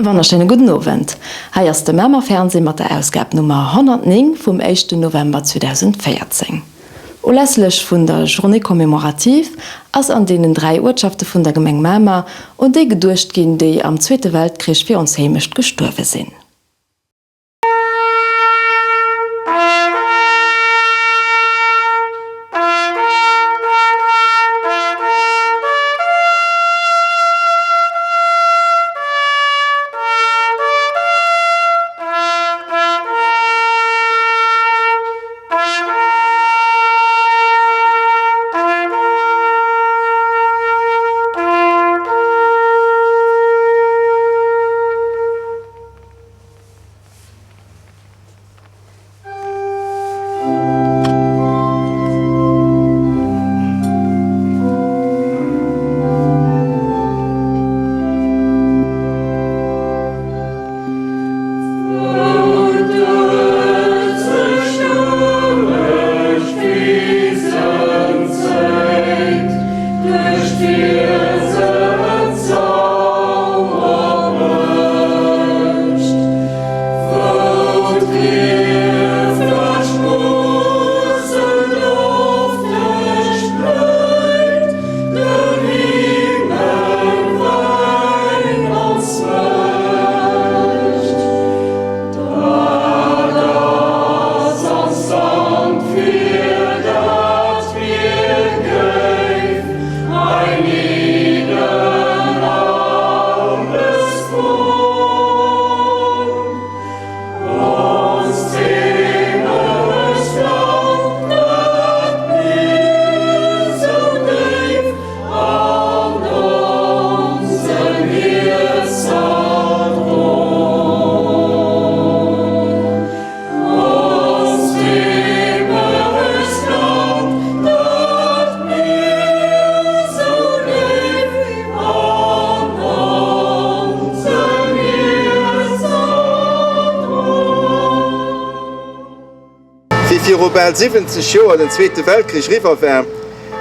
E wonnerschéine gudden Owend. Hei ass de Mamer Fernseh mat der Ausgab Nummer 109 vum éischten November 2014. Ulässlech vun der Journée commémorative ass an deenen 3 Uertschafte vun der Gemeng Mamer un déi geduecht ginn, déi am Zweete Weltkrich fir ons Heemecht gestuerwe sinn. Wéi viru bal 70 Joer den Zweete Weltkrich eriwwer war,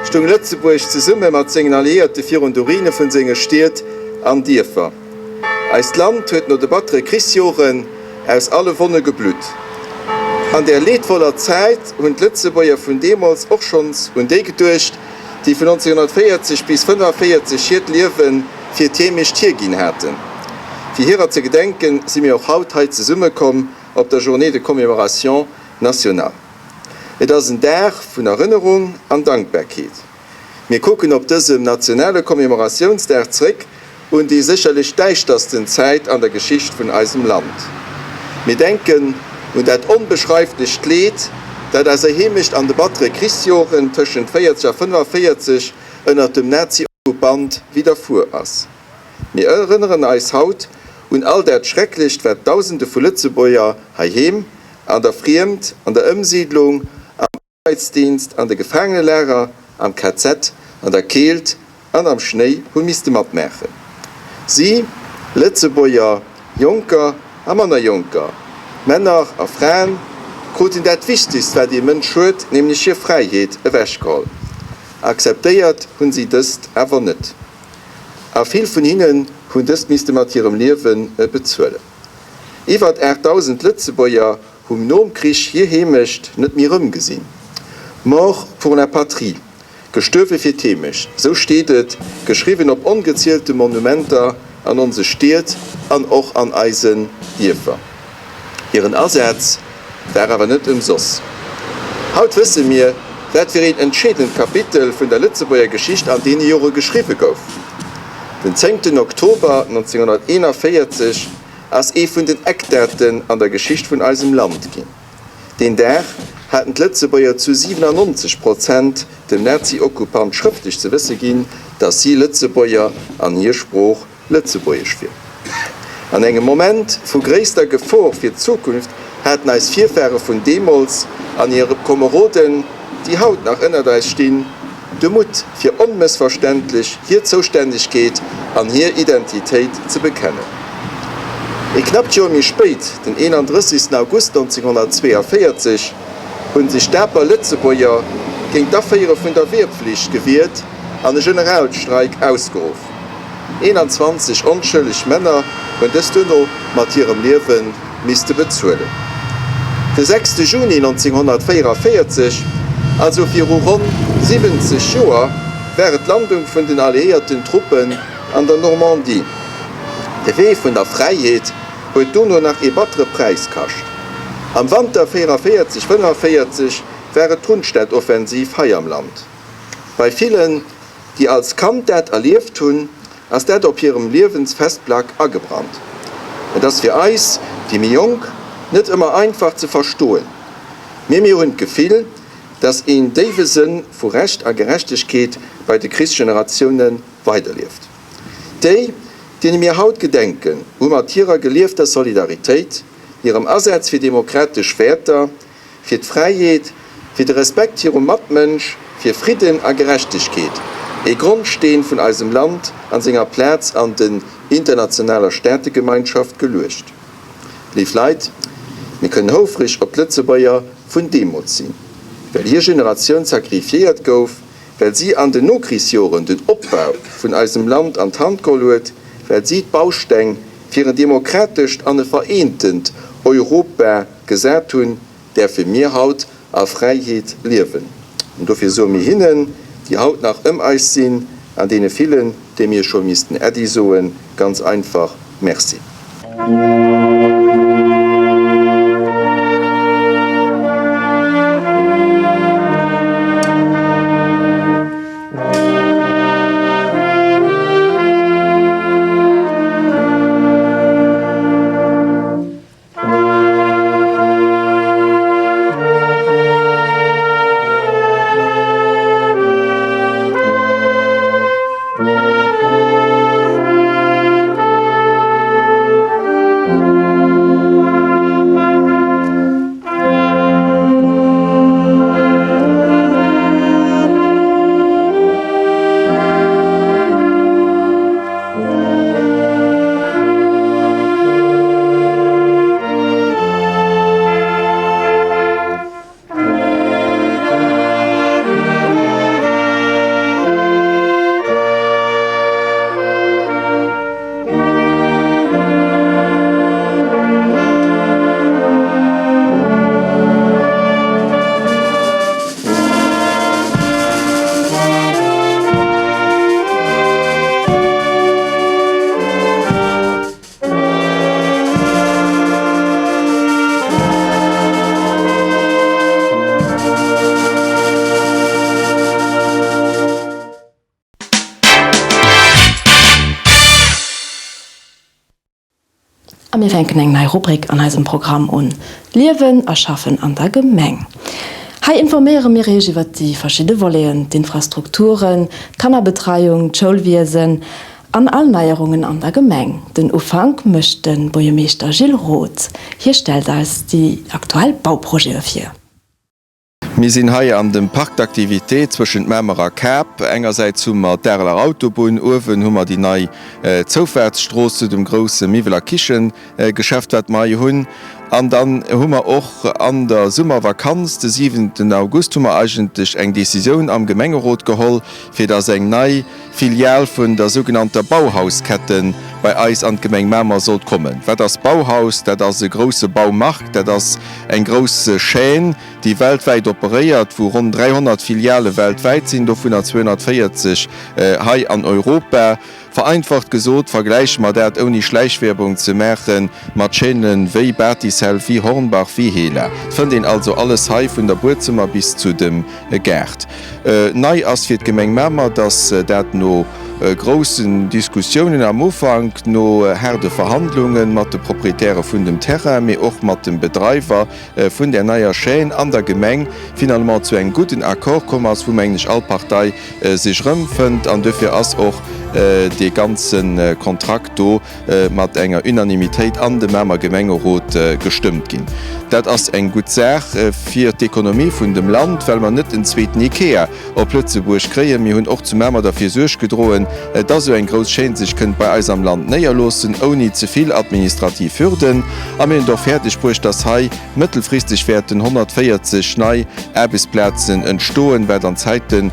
stoung Lëtzebuerg zesumme mat sengen Alliéierte virun de Ruine vun senge Stied an Dierfer. Eist Land huet no de battere Krichsjoren aus alle Wonne geblutt. An där leedvoller Zäit hunn d'Lëtzebuerger vun deemools och schonns un déi geduecht, déi vun 1940 bis 1945 hiert Liewe fir d'Heemecht hierginn haten. Fir hirer ze gedenken, si mir och haut hei zesummekomm op der Journée de commémoration nationale. Et ass en Dag vun Erënnerung an Dankbarkeet. Mir kucken op dësem nationale Commemoratiounsdag zréck un déi sécherlech däischtersten Zäit an der Geschicht vun eisem Land. Mir denken un dat onbeschreiflecht Leed, dat eiser Heemecht an de battere Krichsjoren tëschent 40 a 45 ënnert dem Nazi-Okkupant widderfuer ass. Mir erënneren eis haut un all dat Schrecklecht, wat Dausende vu Lëtzebuerger heiheem, an der Friemd, an der Ëmsiidlung, am. Arbeitsdienst, an de Gefaangenelager, am KZ, an der Keelt an am Schnéi hu misste matmaachen. Si, Lëtzebuerger, Jonker a manner Jonker, Männer a Fraen, kruten dat Wichtegst, wat ee Mënsch huet, nämlech hir Fräiheet, ewechgeholl. Akzeptéiert hunn si dëst awer net. A vill vun hinnen hunn dëst misste mat hirem Liewe bezuelen. Iwwert 8.000 Lëtzebuerger Hunn nom Krich hir Heemecht net méi rëmgesinn. Mort pour la patrie, gestuerwe fir d'Heemecht, sou steet et geschriwwen op ongezielte Monumenter an onse Stied an och an eisen Dierfer. Hiren Asaz war awer net ëmsoss. Haut wësse mir, wat fir een entscheedend Kapitel vun der Lëtzebuerger Geschicht an deene Jore geschriwwe gouf. Den zéngten Oktober 1941 ass ee vun den Eckdaten an der Geschicht vun eisem Land ginn. Deen Dag haten d'Lëtzebuerger zu 97 Prozent dem Nazi-Okkupant schrëftlech ze wësse ginn, datt si Lëtzebuerger an hir Sprooch Lëtzebuergesch wier. An engem Moment vu gréisster Gefor fir d'Zukunft haten eis Virfahre vun deemools an hir Komeroden, déi haut nach ënnert eis stinn, de Mutt fir onmëssverständlech hir Zoustännegkeet an hir Identitéit ze bekennen. Ee knappt Joer méi spéit, den 31. August 1942, hu sech daper Lëtzebuerger géint d'Aféiere vun der Wehrpflicht gewiert an e Generalstreik ausgeruff. 21 onschëlleg Männer hunn dës duerno mat hirem Liewe misste bezuelen. De 6 Juni 1944, also viru ronn 70 Joer, war et d'Landung vun den alliéierten Truppen an der Normandie. De Wee vun der Fräiheet huet dono nach ee battere Präis kascht. Am Wanter 44, 45 war et d'Rundstedt-Offensiv hei am Land. Bei villen, déi als Kand dat erlieft hunn, ass dat op hirem Liewensfestplack agebrannt. Et ass fir eis, déi méi Jonk, net ëmmer einfach ze verstoen, mee mir hunn d'Gefill, dass een déiwe Sënn vu Recht a Gerechtegkeet bei de Krichsgeneratioune weiderlieft. Déi, deene mir haut gedenken, hu mat hirer geliefter Solidaritéit, hirem Asaz fir demokratesch Wäerter, fir d'Fräiheet, fir de Respekt virum Matmënsch, fir Fridden a Gerechtegkeet, ee Grondsteen vun eisem Land an senger Plaz an den internationaler Staategemeinschaft geluecht. Léif Leit, mir kënnen houfreg op d'Lëtzebuerger vun deemools sinn, well hir Generatioun sacrifiéiert gouf, well si an den Nokrichsjoren den Opbau vun eisem Land an d'Hand geholl huet, well si d'Bausteng fir en demokratescht an e vereentent Europa gesat hunn, däerfe mir haut a Fräiheet liewen. An dofir soe mir hinnen, déi haut nach ëm eis sinn, an deene villen, déi mir scho missten Äddi soen, ganz einfach Merci. A mir fänken eng nei Rubrik an eisem Programm un, Liewen a Schaffen an der Gemeng. Hei informéiere mir Iech iwwer déi verschidde Voleten, d'Infrastrukturen, d'Kannerbetreiung, d'Schoulwiesen an all Neierungen an der Gemeng. Den Ufank mécht de Buergermeeschter Gilles Roth. Hie stellt eis déi aktuell Bauprojete vir. Mir sinn hei an dem Parc d'activités zwëschent Mamer a Cap. Engersäits hu mer d'Areler Autobunn, uewen hu mer déi nei Zoufaartsstrooss zu dem grousse Miwwel a Kichegeschäft, wat mer hei hunn. An dann hu mer och an der Summervakanz, de siwenten August, hu mer eigentlech eng Décisioun am Gemengerot geholl, fir dass eng nei Filial vun der sougenannter Bauhaus-Ketten bei eis an d'Gemeng Mamer sollt kommen. Wat ass Bauhaus? Dat ass e grousse Baumarkt, dat ass eng grouss Chaîne, déi weltwäit operéiert, wou ronn 300 Filiale weltwäit sinn, dovunner 240 hei an Europa. Vereinfacht gesot vergläiche mer dat, ouni Schläichwerbung ze maachen, mat Chaînen wéi Batishelf, wéi Hornbach, wéi Hela. Et fënnt een also alles hei, vun der Buedzëmmer bis zu dem Gaart. Nei ass fir d'Gemeng Mamer, dass dat no groussen Diskussiounen am Ufank, no haarde Verhandlunge mat de Proprietäre vun dem Terrain, mee och mat dem Bedreiwer vun där neier Chaîne an der Gemeng, finalement zu engem gudden Accord komm ass, wou, mengen ech, all Partei sech erëmfënnt. An duerfir ass och dee ganze Kontrakt do mat enger Unanimitéit an dem Mamer Gemengerot gestëmmt ginn. Dat ass eng gutt Saach fir d'Ekonomie vun dem Land, well mer net en zweeten Ikea op Lëtzebuerg kréien. Mir hunn och zu Mamer derfir Suerg gedroen, dass esou eng grouss Chaîne sech kënnt bei eis am Land néierloossen, ouni ze vill administrativ Hürden. A mir hunn et och fäerdeg bruecht, dass hei mëttelfristeg wäerten 140 nei Aarbechtsplazen entstoen, wat an Zäite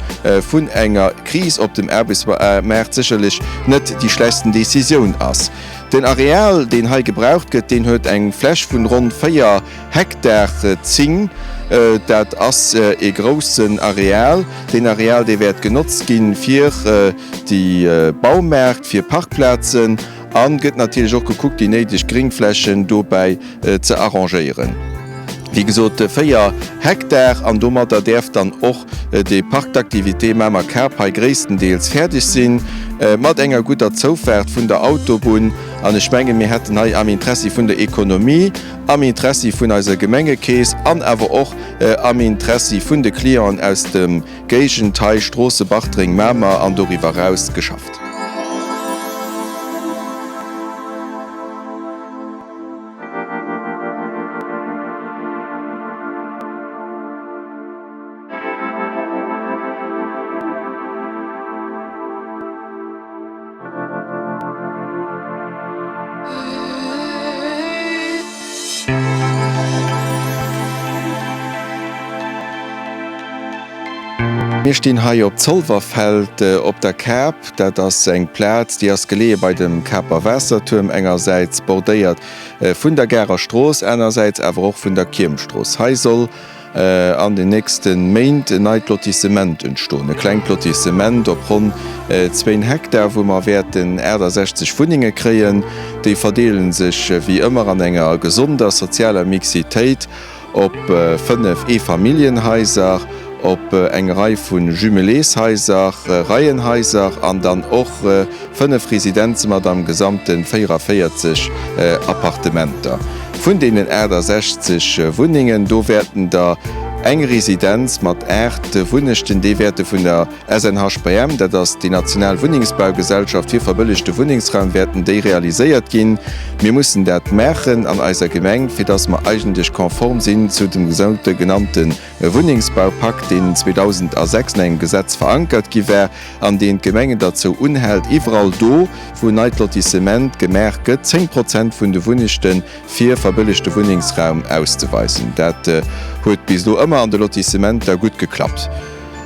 vun enger Kris op dem Aarbechtsmaart sécherlech net déi schlechtsten Décisioun ass. Den Areal, deen hei gebraucht gëtt, deen huet eng Fläch vun ronn 4 Hektar 10. Dat ass ee groussen Areal. Deen Areal, dee wäert genotzt gi fir déi Baumaart, fir Parkplazen a gëtt natierlech och gekuckt, déi néideg Gringflächen dobäi ze arrangéieren. Wéi gesot 4 Hektar an domadder däerf dann och de Parc d'activités Mamer Kap hei gréisstendeels fäerdeg sinn, mat enger gudder Zoufaart vun der Autobunn. An ech mengen, mir hätten hei am Interessi vun der Ekonomie, am Interessi vun eiser Gemengekeess an awer och am Interessi vun de Clienten aus dem Géigend hei, Stroosse, Bartreng, Mamer an doriwwer eraus, geschafft. Mir stinn hei op Zolwerfeld op der Kap. Dat ass eng Plaz, déi ass geleeë bei dem Kaper Waassertuerm, engersäits bordéiert vun der Garer Strooss, anersäits awer och vun der Kiermstrooss. Hei soll an den nächste Méint en neit Lotissement entstoen, e klengt Lotissement op ronn zwéin Hektar, wou mer wäerten 68 Wunnenge kréien. Déi verdeele sech wéi ëmmer an enger gesonder sozialer Mixitéit op 5 Eefamilljenhaiser, op eng Rei vu Jumelés-Haiser, Reienhaiser an dann och 5 Residenze mat am Gesamte 44 Appartementer. Vun deenen 68 Wunnengen do wäerten der eng Residenz mat 8 Wunnechten, déi wäerte vun der SNHBM, dat ass déi national Wunnengsbaugesellschaft fir verbëllegte Wunnengsraum, wäerten déi realiséiert ginn. Mir mussen dat maachen an eiser Gemeng, fir dass mer eigentlech konform sinn zu dem genannte E Wunnengsbaupakt, deen 2006 an engem Gesetz verankert gi war an deen d'Gemengen derzou unhält, iwwerall do, wou en neit Lotissement gemaach gëtt, 10 Prozent vun de Wunnechte fir verbëllegte Wunnengsraum auszeweisen. Dat huet bis elo ëmmer an de Lotissementer gutt geklappt.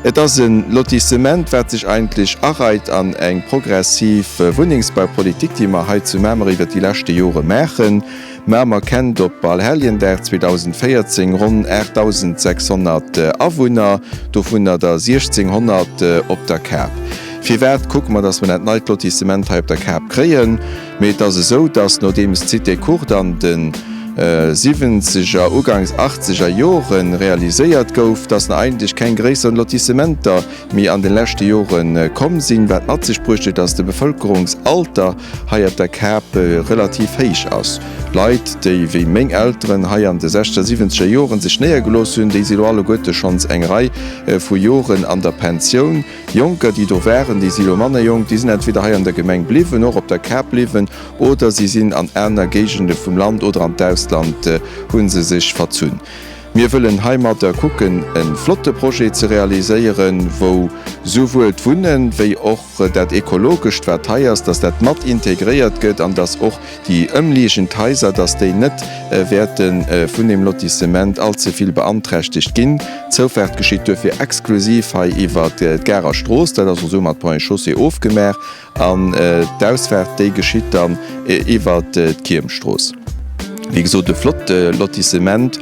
Et ass e Lotissement, wat sech eigentlech areit an eng progressiv Wunnengsbaupolitik, déi mer hei zu Mamer iwwert déi leschte Jore maachen. Mamer kennt op Allerheljendag 2014 ronn 8.600 Awunner, dovunner der 1.600 op der Kap. Firwat kucke mer, datt mer dat neit Lotissement hei op der Kap kréien? Mee et ass esou, datt nodeems d'Cité Courte an de siwwenzeger, ugangs achtzeger Jore realiséiert gouf, datt nach eigentlech keng gréisser Lotissementer méi an de leschte Jore komm sinn, wat mat sech bruecht huet, datt de Bevëlkerungsalter hei op der Kap relativ héich ass. Leit, déi wéi meng Elteren hei an de sechzeger, siwwenzeger Joren sech néiergelooss hunn, déi si lo alleguerte schonns eng Rei vu Joren an der Pensioun. Jonker, déi do waren, déi si lo manner jonk, déi sinn entweder hei an der Gemeng bliwwen, och op der Kap bliwwen, oder si sinn an aner Géigende vum Land oder an d'Ausland hu se sech verzunn. Mir wëllen heimadder kucken e flotte Projet ze realiséieren, wou souwuel d'Wunnen wéi och dat Ekologescht, wat hei ass, dass dat mat integréiert gëtt an dass och déi ëmliegend Haiser, dass déi net wäerte vun deem Lotissement allze vill beanträchtegt ginn. D'Zoufaart geschitt duerfir exklusiv hei iwwer d'Garer Strooss. Dat ass och esou mat Ponts et Chaussées ofgemaach. An d'Ausfaart, déi geschitt dann iwwert d'Kiermstrooss. Wéi gesot, e flotte Lotissement,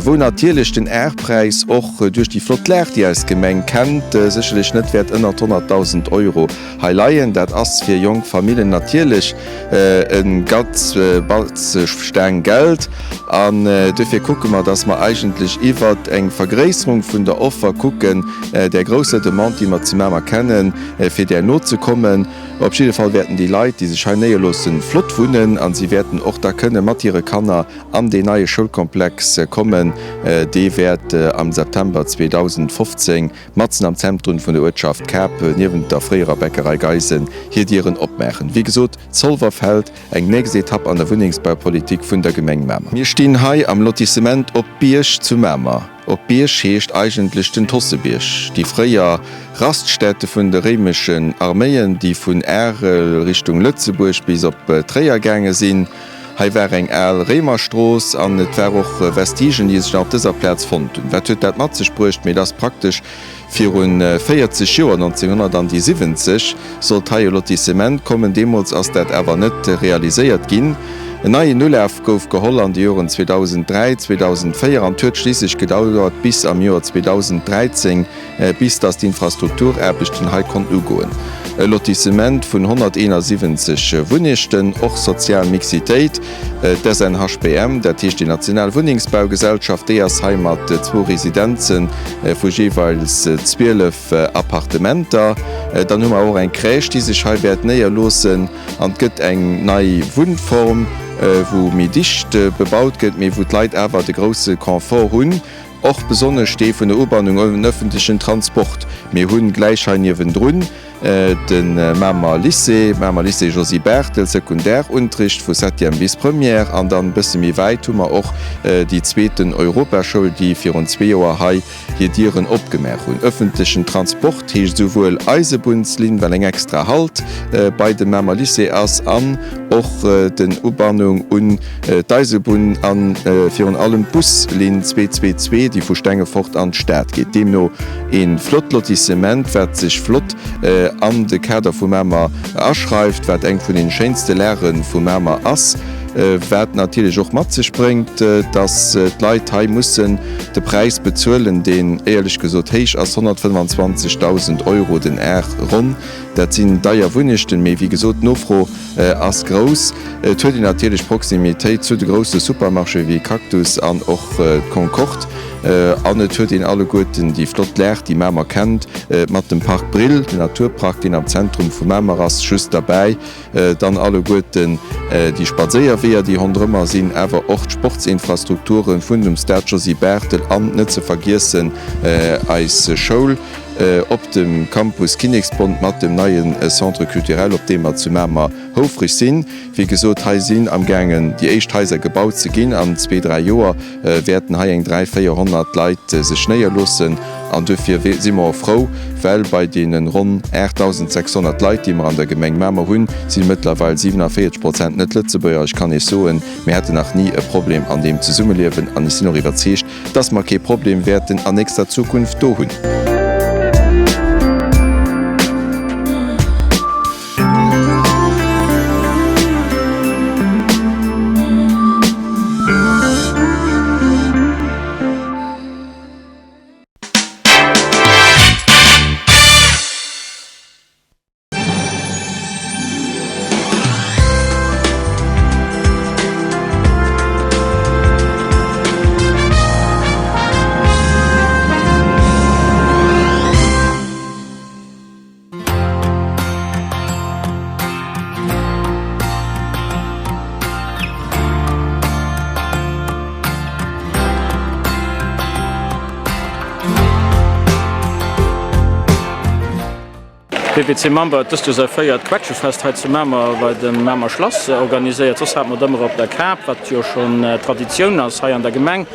wou natierlech den Arpräis och duerch déi flott Lag, déi eis Gemeng kennt, sécherlech net wäert ënnert 100.000 Euro hei leien. Dat ass fir jonk Famillen natierlech e ganz Batz Staang Geld. An duerfir kucke mer, dass mer eigentlech iwwert eng Vergréisserung vun der Offer kucken, där grousser Demande, déi mer zu Mamer kennen, fir där nozekommen. Op jidde Fall wäerten déi Leit, déi sech hei néierloossen, flott wunnen a si wäerten och da kënne mat hire Kanner. Kanner an deen neie Schoulkomplex kommen. Dee wäert am September 2015 matzen am Zentrum vun der Uertschaft Kap, niewent der fréierer Bäckerei Geisen, hir Dieren opmaachen. Wéi gesot, Zolwerfeld, eng nächst Etapp an der Wunnengsbaupolitik vun der Gemeng Mamer. Mir stinn hei am Lotissement Op Bierg zu Mamer. Op Bierg heescht eigentlech den Tossebierg, déi fréier Raststätte vun de réimeschen Arméien, déi vun Arel Richtung Lëtzebuerg bis op Tréier gaange sinn. Hei war eng al Réimerstrooss an et war och Vestigen, déi sech nach op dëser Plaz fonnt hunn. Wat huet dat mat sech bruecht? Mee et ass praktesch Virun 40 Joer, 1970, sollt hei e Lotissement kommen. Deemools ass dat awer net realiséiert ginn. En neien Ulaf gouf geholl an de Joren 2003, 2004 an et huet schliisslech gedauert bis am Joer 2013, bis datt d'Infrastrukturaarbechten hei konnten ugoen. E Lotissement vun 171 Wunnechten, och sozial Mixitéit. D'SNHBM, dat heescht déi national Wunnengsbaugesellschaft, déi ass hei mat zwou Residenze vu jeeweils 12 Appartementer. Dann hu mer och eng Crèche, déi sech hei wäert néierloossen. An et gëtt eng nei Wunnform, wou méi dicht bebaut gëtt, mee wou d'Leit awer de grousse Confort hunn. Och besonnesch dee vun der Ubannung un den öffentlechen Transport. Mir hunn gläich hei niewendrun de Mamer Lycée, Mamer Lycée Josy Barthel, Sekundarunterricht vu Septième bis Première. An dann e bësse méi wäit hu mer och déi zweeten Europaschoul, déi virun zwee Joer hei hir Dieren opgemaach hunn. Öffentlechen Transport heescht esouwuel Eisebunnslinn, well eng extra Halt bei dem Mamer Lycée ass, an och den Ubannung un d'Eisebunn a virun allem d'Buslinn 222, déi vu Stengefort an d'Stad geet. Deemno e flott Lotissement, wat sech flott an de Kader vu Mamer aschreift, wat eng vun den schéinste Lage vu Mamer ass, wat natierlech och mat sech bréngt, dass d'Leit hei mussen de Präis bezuelen, deen éierlech gesot héich ass, 125.000 Euro den Ar ronn. Dat sinn deier Wunnechten, mee wéi gesot, d'Nofro ass grouss. Et huet een natierlech Proximitéit zu de grousse Supermarchéë wéi Cactus an och d'Concorde. An et huet een alleguerten déi flott Lag, déi Mamer kennt, mat dem Park Brill, den Naturpark, deen am Zentrum vu Mamer ass, just derbäi. Dann alleguerten déi Spadséierweeër, déi ronderëmmer sinn, awer och d'Sportsinfrastrukture vun dem Stade Josy Barthel an net ze vergiessen eis Schoul op dem Campus Kinneksbond mat dem neie Centre culturel, op deem mer zu Mamer houfreg sinn. Wéi gesot, hei sinn amgaangen déi éischt Haiser gebaut ze ginn. An zwee, dräi Joer wäerten hei eng 300, 400 Leit sech néierloossen. An duerfir si mer och frou, well bei deene ronn 8.600 Leit, déi mer an der Gemeng Mamer hunn, si mëttlerweil 47 Prozent Net-Lëtzebuerger. Ech kann Iech soen, mir haten nach ni e Problem an deem Zesummeliewen an ech sinn och iwwerzeegt, dass mer kee Problem wäerten an nächster Zukunft do hunn. D'PPC Mamber huet dëst Joer säi véiert Quetschefest hei zu Mamer bei dem Mamer Schlass organiséiert. Soss hate mer et ëmmer op der Kap, wat jo schonn Traditioun ass hei an der Gemeng.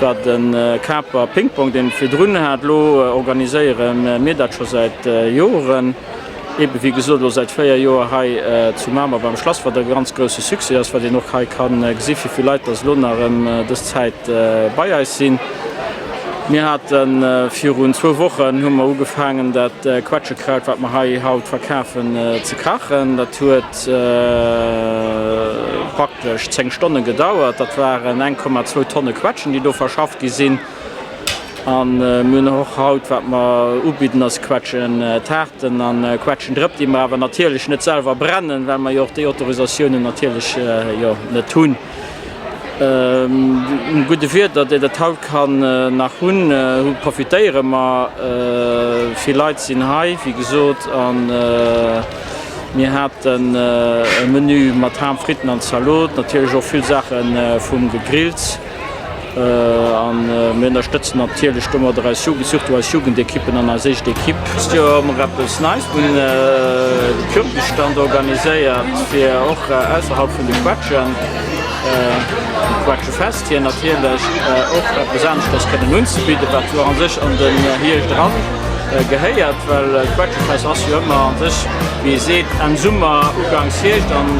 War de Kaper Ping-Pong, deen et virdrun hat. Elo organiséiere mir dat scho säit Joren. Eebe wéi gesot elo säit 4 Joer hei zu Mamer beim Schlass, wat e ganz grousse Succès ass, wat een och hei ka gesi wéi vill Leit dass elo nach ëm dës Zäit bei eis sinn. Mir hate virun zwou Wochen hu mer ugefaangen dat Quetschekraut, wat mer hei haut verkafen, ze kachen. Dat huet praktesch 10 Stonne gedauert. Dat waren 1,2 Tonne Quetschen, déi do verschafft gi sinn. A mir hunn och haut, wat mer ubidden, ass Quetschentaarten a Quetschendrëpp, déi mer awer natierlech net selwer brennen, well mer jo och déi Autorisatiounen natierlech jo net hunn. Um gudde Wieder, déi dat haut kann nach hunn, hu profitéiere mer. Vill Leit sinn hei, wéi gesot, an. Mir haten e Menü mat Ham, Fritten an Zalot, natierlech och vill Saache vum Gegrills. A mir ënnerstëtzen natierlech domadder eis Jugend, surtout eis Jugendekippen an eis éischt Ekipp. Dëst Joer hu mer eppes Neies, mir hunn de Kürbisstand organiséiert, fir och ausserhalb vun de Quetschen, vum Quetschefest hier natierlech, och eppes aneschters kënnen unzebidden, wat jo a sech an den Hierscht eran gehéiert, well d'Quetschefest ass jo ëmmer a sech, wéi ee seet, Enn Summer, Uganks Hierscht an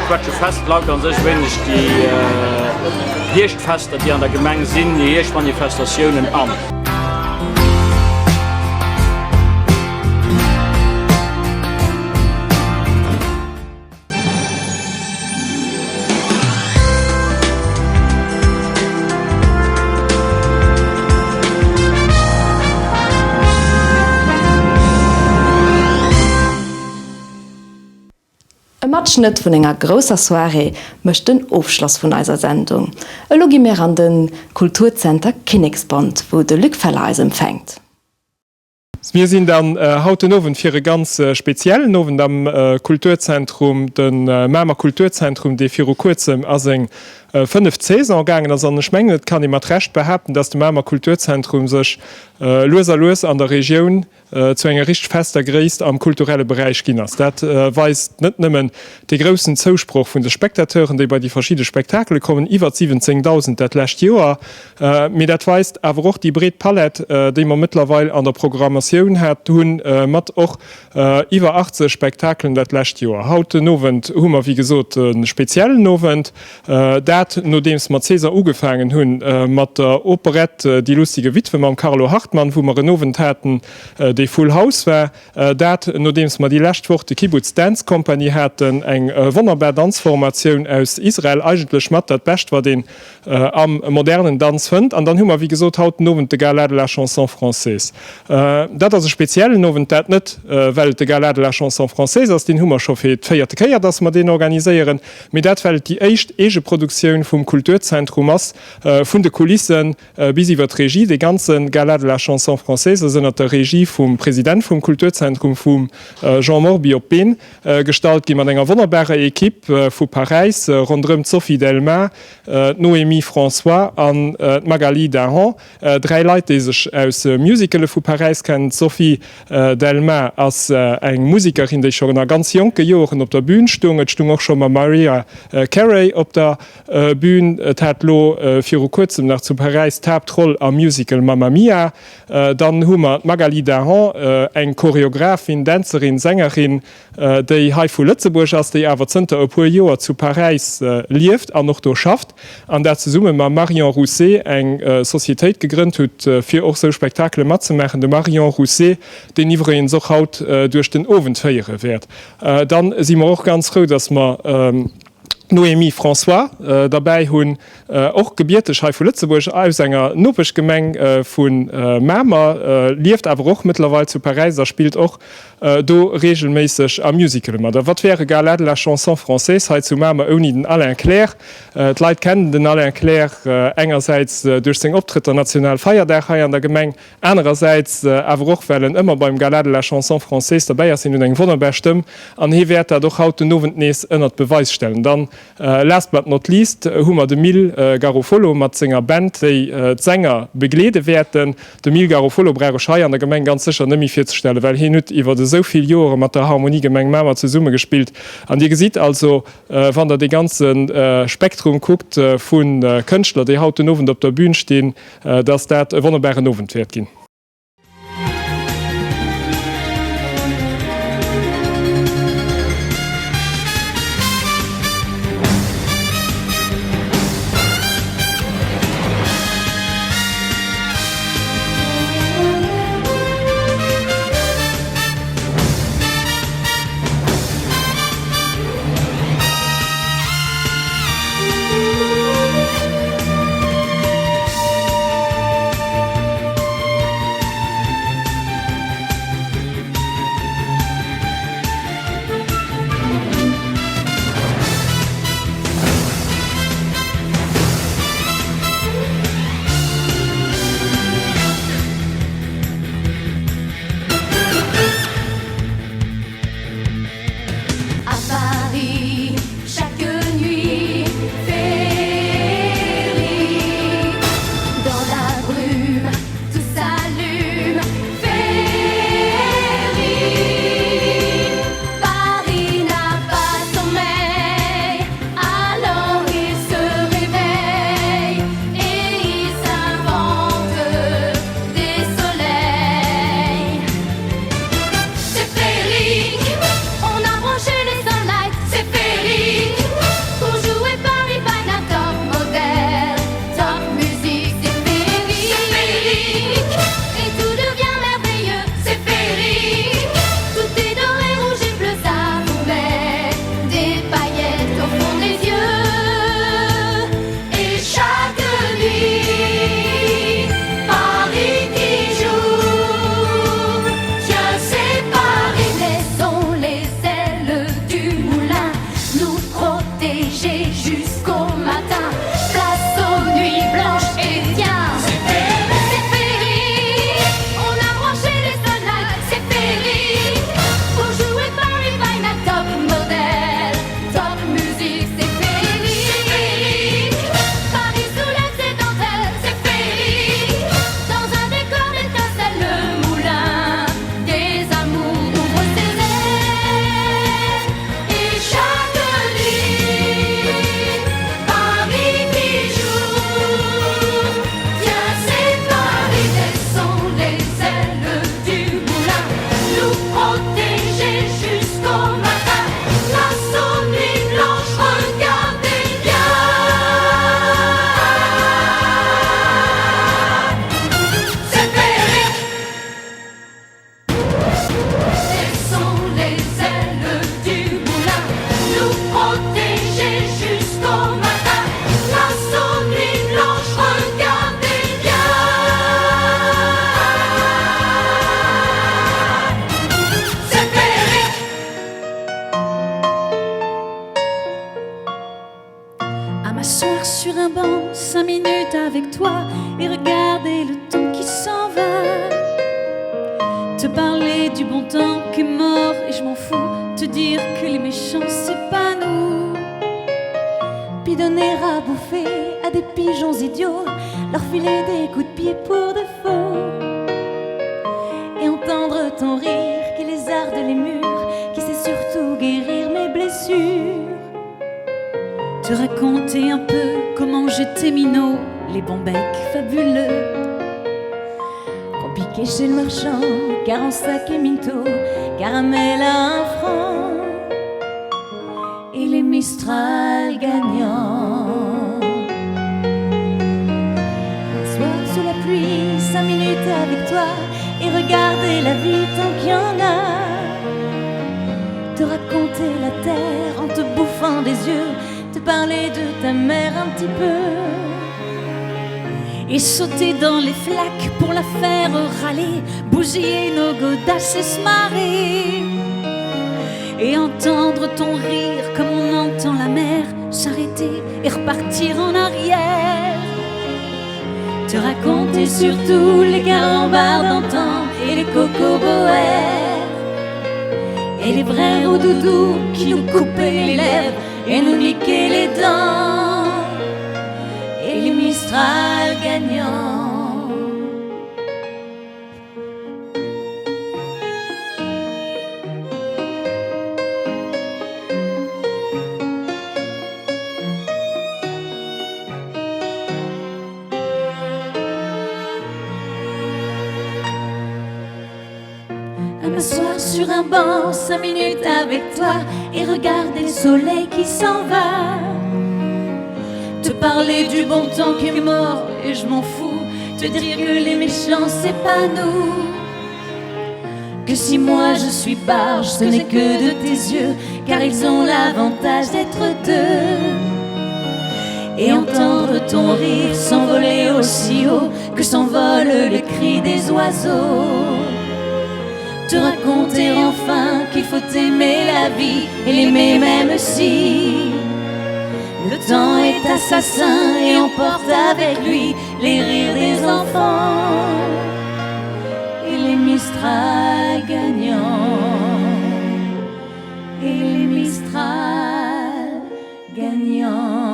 d'Quetschefest laut a sech wéineg déi Hierschtfester, déi an der Gemeng sinn, déi Hierschtmanifestatiounen an. E Matschnëtt vun enger grousser Soirée mécht den Ofschloss vun eiser Sendung. Elo gi mir an de Kulturzenter Kinneksbond, wou de Luc Feller eis empfänkt. Mir sinn dann haut den Owend fir e ganz speziellen Owend am Kulturzentrum, de Mamer Kulturzentrum, dee viru kuerzem a seng fënneft Saison gaangen ass. An ech mengen, et kann ee mat Recht behaapten, dass de Mamer Kulturzentrum sech lues a lues an der Regioun zu enger richteg fester Gréisst am kulturelle Beräich ginn ass. Dat weist net nëmmen dee groussen Zousproch vun de Spectateuren, déi bei déi verschidde Spektakele kommen, iwwer 17.000 dat lescht Joer, Mee dat weist awer och déi breet Palett, déi mer mëttlerweil an der Programmatioun hat hunn, mat och iwwer 80 Spektakelen dat lescht Joer. Haut den Owend hu mer, wéi gesot, e speziellen Owend. Dat nodeems mer d'Saison ugefaangen hunn mat der Operett Die lustige Witwe mam Carlo Hartmann, wou mer en Owend haten, dee full house war. Dat nodeems mer déi lescht Woch de Kibbutz Dance Company haten, eng wonnerbar Danzformatioun aus Israel, eigentlech mat dat Bescht wat een am modernen Danz fënnt. An dann hu mer wéi gesot haut den Owend de Gala de la Chanson Française. Dat ass e speziellen Owend, dat net well et de Gala de la Chanson Française ass, deen hu mer scho fir d'véierte Kéier, dass mer deen organiséieren, mee dat well et déi éischt Eegeproduktioun vum Kulturzentrum ass, vun de Kulissen Bis iwwer d'Regie. Dee ganze Gala de la Chanson Française ass ënnert der Regie vum President vum Kulturzentrum, vum Jean Morby, op d'Been gestallt ginn, mat enger wonnerbarer Equipe vu Paräis ronderëm d'Sophie Delmas, d'Noémie François an d'Magali Dahan. Dräi Leit, déi sech aus Musicale vu Paräis kennen. D'Sophie Delmas ass eng Musekerin, déi schonn a ganz jonke Joren op der Bün stung. Et stung och scho mam Mariah Carey op der Bühn. Et hat lo viru kuerzem nach zu Paräis d'Haaptroll am Musical Mamma Mia. Dann hu mer d'Magali Dahan, eng Choreographin, Dänzerin, Sängerin, déi hei vu Lëtzebuerg ass, déi awer zënter e puer Joer zu Paräis lieft an och do schafft, an dat zesumme mam Marion Rousset eng Societéit gegrënnt hutt, fir och sou Spektakele matzemaachen. De Marion Rousset, deen iwwregens och haut duerch den Owend féiere wäert. Dann si mer och ganz frou, dass mer d'Noémie François derbäi hunn, och gebierteg hei vu Lëtzebuerg, aus enger Nopeschgemeng vu Mamer, lieft awer och mëttlerweil zu Paräis a spillt och do reegelméisseg a Musicale mat. A wat wär e Gala de la Chanson Française hei zu Mamer ouni den Alain Clair? D'Leit kennen den Alain Clair engersäits duerch seng Optrëtter Nationalfeierdag hei an der Gemeng, Anerersäits awer och, well en ëmmer beim Gala de la Chanson Française derbäi ass. Hien huet eng wonnerbar Stëmm an hie wäert dat och haut den Owend nees ënnert Beweis stellen. Dann, last but not least, hu mer de Mil Garofolo mat senger Band, déi d'Sänger begleede wäerten. De Mil Garofolo brauch ech hei an der Gemeng ganz sécher net méi virzestellen, well hien huet iwwer esou vill Joere mat der Harmonie Gemeng Mamer zesummegespillt. An Dir gesitt also, wann Der dee ganze Spektrum kuckt vu Kënschtler, déi haut den Owend op der Bühn stinn, dass dat e wonnerbaren Owend wäert ginn. minutes avec toi et regarder le temps qui s'en va. Te parler du bon temps qui est mort et je m'en fous, te dire que les méchants c'est pas nous. Puis donner à bouffer à des pigeons idiots, leur filer des coups de pied pour de faux. Et entendre ton rire qui lézarde les murs, qui sait surtout guérir mes blessures. Te raconter un peu comment j'étais minot, les bons becs fabuleux. Qu'on piquait chez le marchand, car en sac et minto, caramel à un franc et les Mistral gagnants. Soir sous la pluie, cinq minutes avec toi et regarder la vie tant qu'il y en a. Te raconter la terre en te bouffant des yeux, te parler de ta mère un petit peu. Et sauter dans les flaques pour la faire râler, bousiller nos godasses et se marrer. Et entendre ton rire comme on entend la mer s'arrêter et repartir en arrière. Te raconter surtout les carambars d'antan et les cocoboères et les vrais doudous qui nous coupaient les lèvres et nous niquaient les dents et les Mistral gagnants. À m'asseoir sur un banc cinq minutes avec toi et regarder le soleil qui s'en va. Te parler du bon temps qui est mort et je m'en fous, te dire que les méchants c'est pas nous. Que si moi je suis barge, ce n'est que de tes yeux, car ils ont l'avantage d'être deux. Et entendre ton rire s'envoler aussi haut que s'envolent les cris des oiseaux. Te raconter enfin qu'il faut aimer la vie et l'aimer même si le temps est assassin et emporte avec lui les rires des enfants et les Mistral gagnants et les Mistral gagnants.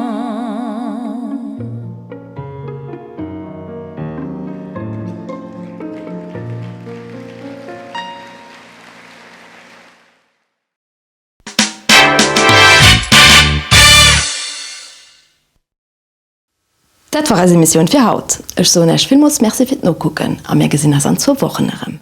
Dat war eis Emissioun fir haut. Ech soen Äech villmools Merci fir d'Nokucken a mir gesinn eis an zwou Wochen erëm.